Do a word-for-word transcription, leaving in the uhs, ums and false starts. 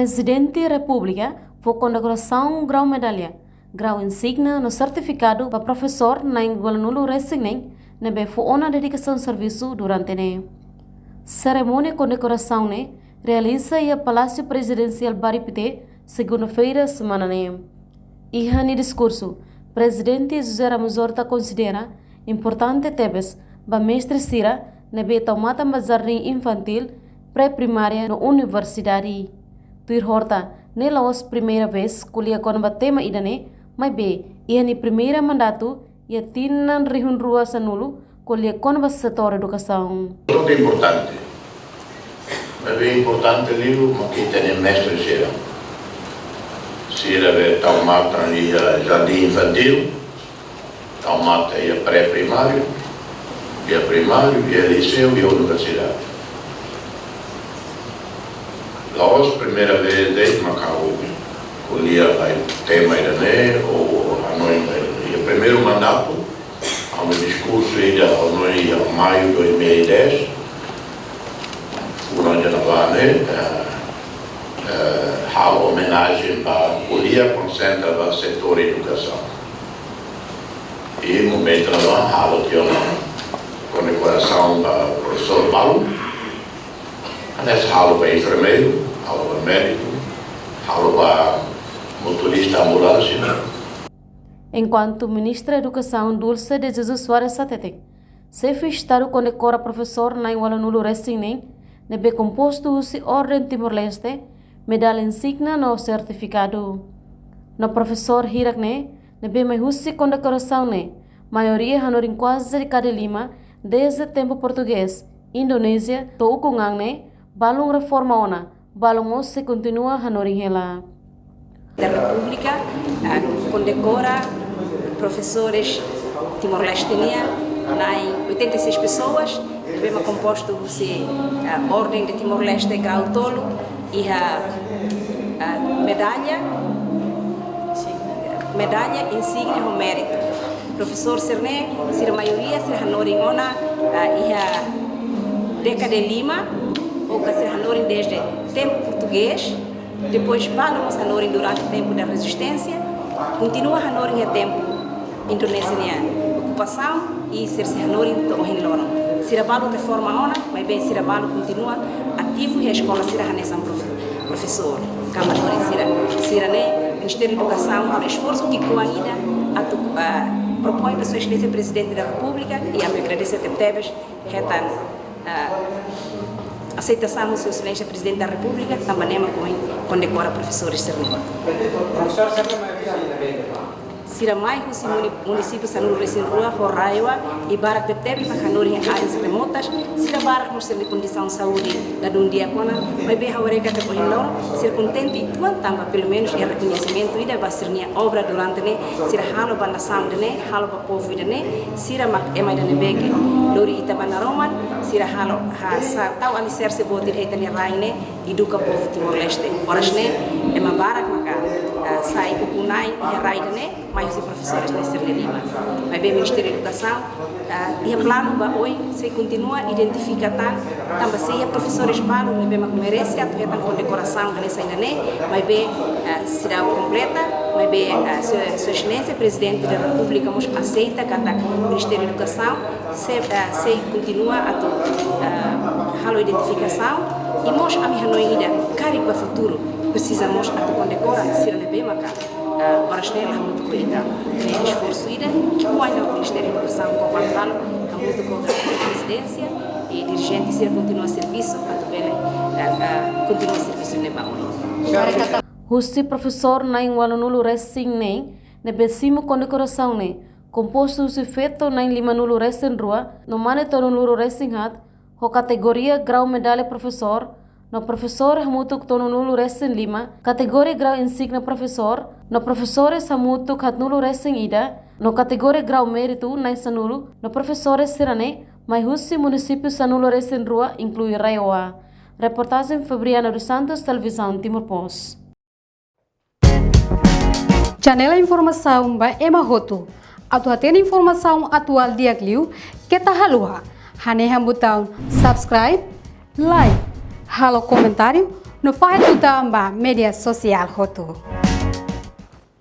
Prezidente Repúblika fó kondekorasaun grau medalla, grau insignia no sertifikadu ba profesór na'in-ualunulu-resin-neen ne'ebé fó ona dedikasaun servisu durante ne'e. Serimónia kondekorasaun ne'e realiza iha Palásiu Prezidensiál Bairru Pité, segunda-feira semana ne'e. Iha nia diskursu, Prezidente José Ramos Horta konsidera importante tebes ba mestre sira ne'ebé tau matan ba jardín infantíl, pré-primária no universidade. Tuir Horta, ne'e la'ós primeira vez ko'alia kona-ba tema ida-ne'e, maibé iha nia primeira mandatu iha tinan rihun rua sanulu, ko'alia kona-ba setór edukasaun. Tudo importante. Maibé importante liu mak ita-nia mestre sira. Sira be tau matan iha jardín infantíl, tau matan iha pré-primáriu, iha primáriu, iha liseu, iha universidade. La'ós primeira vez de'it mak ha'u ko'alia ba tema ida-ne'e, ou ha'u-nia, eh, primeiru mandatu, ha'u-nia diskursu ida ha'u-nia iha maiu dois mil e dez, fulan ida ne'ebá ne'e, eh, eh, halo omenajen ba ko'alia konsentra ba setór edukasaun. I momentu ne'ebá halo tiha ona kondekorasaun ba profesór balu, hanesan halo ba enfermeiru, halo ba médiku, halo ba motorista ambulánsia. Enkuantu Ministra Edukasaun Dulce de Jesus Soares hateten, Xefe Estadu kondekora profesór na'in-ualunulu-resin-neen ne'ebé kompostu husi Orden Timor-Leste, medalla insignia no sertifikadu. No profesór hirak-ne'e ne'ebé mai husi kondekorasaun ne'e, maioria hanorin kuaze dekada lima, dezde tempu Portugés, Indonézia to'o ukun an ne'e, balun reforma ona, balun mós sei kontinua hanorin hela. Da Repúblika, ah, kondekora profesores Timor-Leste nian, na'in oitenta e seis pessoas, ne'ebé mak kompostu husi, ah, Orden de Timor-Leste grau tolu, iha, ah, medalla, medalla, insignia ho méritu. Profesór sira-ne'e, sira maioria sira hanorin ona, ah, iha dekada lima, ou ka sira hanorin dezde tempu Portugés, depois balu mós hanorin durante tempu da rezisténsia, kontinua hanorin iha tempu Indonézia nia okupasaun, i sira sei hanorin to'o ohin loron. Sira balu reforma ona, maibé sira balu kontinua ativu iha eskola sira hanesan profe-, profesór ka hanorin sira. Sira-ne'e, Ministériu Edukasaun halo esforsu ki'ikoan ida atu, ah, propoin ba Sua Exelénsia Prezidente da Repúblika, i ami agradese tebetebes hetan, ah, aseitasaun Sua Exelénsia Prezidente da Repúblika, tanba ne'e mak ohin kondekora profesores sira-ne'e. Profesór sira mai husi ona? Sira mai husi muni-, munisípiu sanulu-resin-rua ho RAEOA, i barak tebetebes mak hanorin iha áreas remotas, sira barak mós sira-nia kondisaun saúde ladún di'ak ona, maibé ha'u haree katak ohin loron sira kontente uitoan tanba pelumenus iha rekoñesimentu ida ba sira-nia obra durante ne'e sira halo ba nasaun ida-ne'e, halo ba povu ida-ne'e, sira mak ema ida ne'ebé ke lori ita ba naroman, sira halo, ha, sa, tau aliserse boot ida iha ita-nia rai ne'e, eduka povu Timor-Leste. Oras ne'e, ema barak maka, ah, sai ukun-na'in iha rai ida-ne'e, mai husi profesores ne'e sira-nia liman. Maibé Ministériu Edukasaun, ah, iha planu ba oin sei kontinua identifika tan, tanba sei iha profesores balu ne'ebé mak merese atu hetan kondekorasaun hanesan ida-ne'e, maibé, ah, seidauk kompleta, maibé, ah, Sua, Sua Exelénsia Prezidente da Repúblika mós aseita katak Ministériu Edukasaun sei, ah, sei kontinua atu, ah, halo identifikasaun, i mós ami hanoin ida karik ba futuru presiza mós atu kondekora sira ne'ebé maka, ah, oras ne'e la hamutuk ho ita. Ne'e esforsu ida ki'ikoan ida Ministériu Edukasaun ko'alia halo hamutuk ho Prezidénsia i dirijente sira kontinua servisu atu bele, ah, ah, kontinua servisu ne'e ba oin. Husi profesór na'in-ualunulu-resin-neen ne'ebé simu kondekorasaun ne'e, kompostu husi feto na'in-limanulu-resin-rua no mane tolunulu-resin-haat, ho kategoria grau medalla profesór, no profesór hamutuk tolunulu-resin-lima, kategoria grau insignia profesór, no profesores hamutuk haatnulu-resin-ida, no kategoria grau méritu na'in-sanulu, no profesores sira-ne'e mai husi munisípiu sanulu-resin-rua, inklui RAEOA. Reportajen Fabriana dos Santos, Televizaun Timor Post. Janela informasaun ba ema hotu. Atu hatene informasaun atuál di'ak liu, keta haluha hanehan butaun subscribe, like, halo komentáriu, No fahe tutan ba média sosiál hotu.